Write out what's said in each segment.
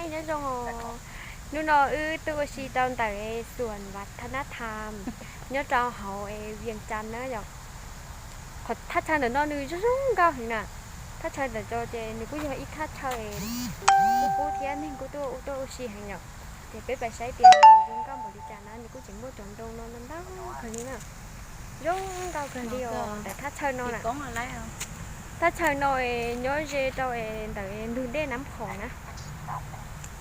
Nyob zoo, hnub no wb tuaj ua si rau ntawm xuam Vaj Thab Nab Tham nyob rau hauv Vias Cas na yom. Qhov thaj chaw ntawm no nws zoo zoo nkauj heev na. Thaj chaw ntawm no ces nws kuj yog ib thaj chaw qub qub thiab neeg kuj tuaj ua tuaj ua si heev yom. Ces peb pais saib tias zoo nkauj npaum li cas na, nws kuj tseem muaj cov ntoo no ntau ntau kawg li na. Zoo nkauj kawg li os ntawm thaj chaw no na. Thaj chaw no nyob ze rau ntawm ntug dej Nab Khoom na.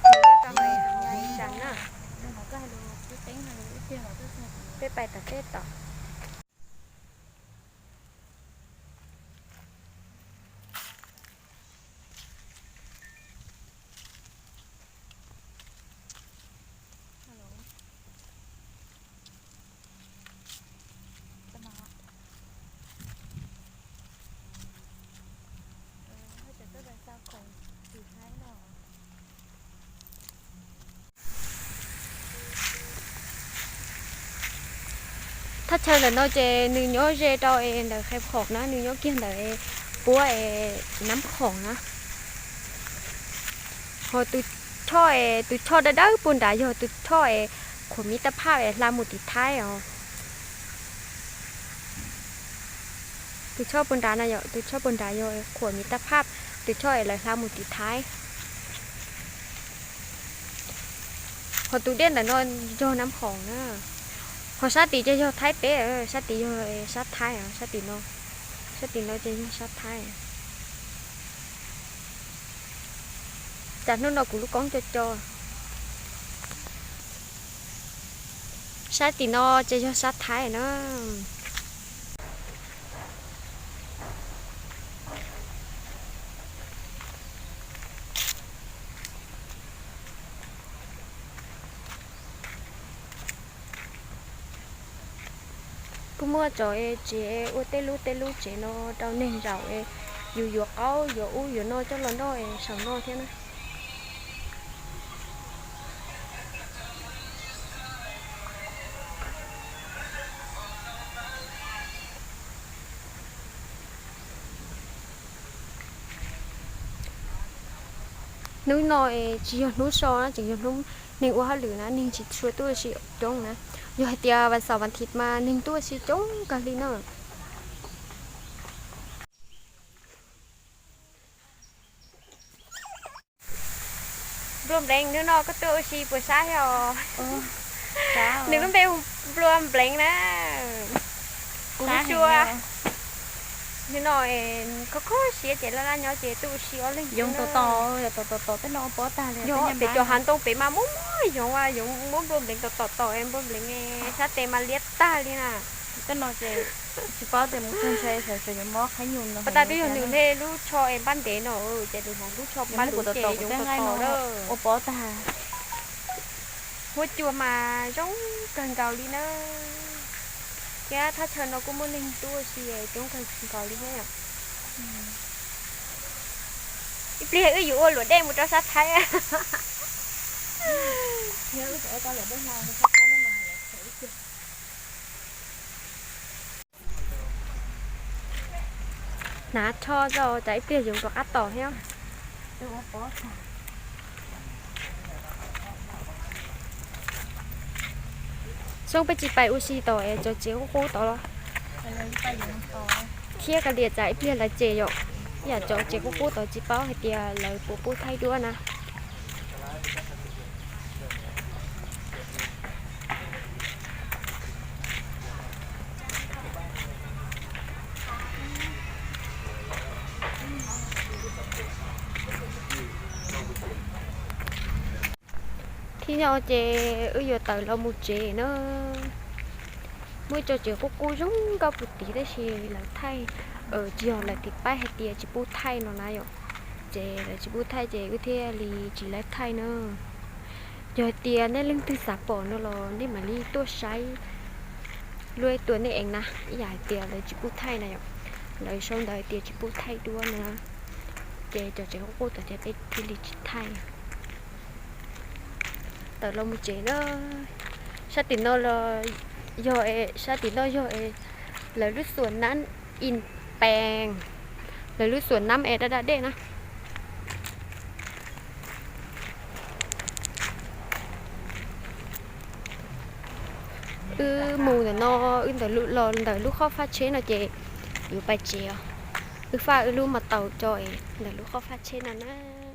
Nyob rau Vias Cas na. Peb pais tom tej tom. Thaj chaw ntawm no ces nws nyob ze rau es ntawm Khees Khoom na, nws nyob kiag ntawm es puab es Nab Khoom na. Ho tus choj es tus choj dawb dawb puag nrad yog tus choj es Khuam Mib Taj Phaj es hla mus tim Thaib os. Tus choj puag nrad na yom, tus choj puag nrad yog Khuam Mib Taj Phaj, tus choj es lawv hla mus tim Thaib. Ho tus dej ntawm no yog Nab Khoom na. Ho sab tid ces yog Thaib teb, sab tid yog sab Thaib, sab tim no, sab tim no ces yog sab Thaib. Cas hnub no kuv lub koob co co. Sab tim no ces yog sab Thaib na. Kuj muaj cov tsev ua tej lub tej lub tsev no rau neeg zaum es yus yuav qaub yuav ub yuav no coj los noj es saum no thiab na. Hnub no es tsis yog hnub so na, tseem yog hnub neeg ua hauj lwm na, neeg tsis tshua tuaj ua si coob na. Yog hais tias vas xaum vas thiv mas neeg tuaj ua si coob kawg li na. Nplua Npleev, hnub no koj tuaj ua si puas sab thiab os? Nws lub npe hu Nplua Npleev na. Kuv hu Sua. Hnub no kho kho siab ces laj laj nyob ces tuaj ua si ob leeg. Yoov tom tom, tom tom tom tej no ua pob tag li. Yog pem cov hav ntoo pem mas muaj muaj yoov, yoov muab Nplua Npleev tom tom tom, Nplua Npleev sab tes mas liab tag li na. Tej no ces tsis paub tias mus txog ntshai sawv sawv yuav mob qhaib nyuj no. Pas tas twb yog nws hle lub tsho es npaj ntev no ces nws hnav lub tsho npaj luv ces yoov tom tom lawm. Ua pob tag. Huab cua mas zoo kawg nkaus li na. Thiab thaj chaw no kuj muaj neeg tuaj ua si coob kawg nkaus li thiab. Ib pliag wb yuav ua luam dej mus rau sab Thaib. Hnav tsho tso tsam ib pliag yoov rov qab tom thiab. Xyov peb tsis pais ua si tom es cov tsev qub qub tod los? Thiab kav liam tsam ib pliag lawv tsem yom. Yam cov tsev qub qub tod tsis paub hais tias lawv puas pub thaij duab na. Thib no ces wb yuav tawm los mus tsev na. Muaj ib co tsev qub qub zoo nkauj puag tid tab sis lawv thaij, tsis yog lawv tiv paib hais tias tsis pub thaij no na yom. Ces lawv tsis pub thaij ces wb thiaj li tsis laib thaij na. Yog hais tias nej leej twg xav pom no los nej mam li tuaj saib luaj tua nej eev na, ib yam hais tias lawv tsis pub thaij na yom. Lawv sau ntawv hais tias tsis pub thaij duab na, ces cov tsev qub qub tod ces peb thiaj li tsis thaij. Tawm los mus tsev na. Sab tim no los yog, sab tim no yog lawv lub xuam nab in pees, lawv lub xuam nab es daj daj dej na. Wb mus ntawm no, wb ntawm los ntawm lub qhov fab tsheb no ces yuav pais tsev os. Wb fab wb lub mas taus tso ntawm lub qhov fab tsheb no na.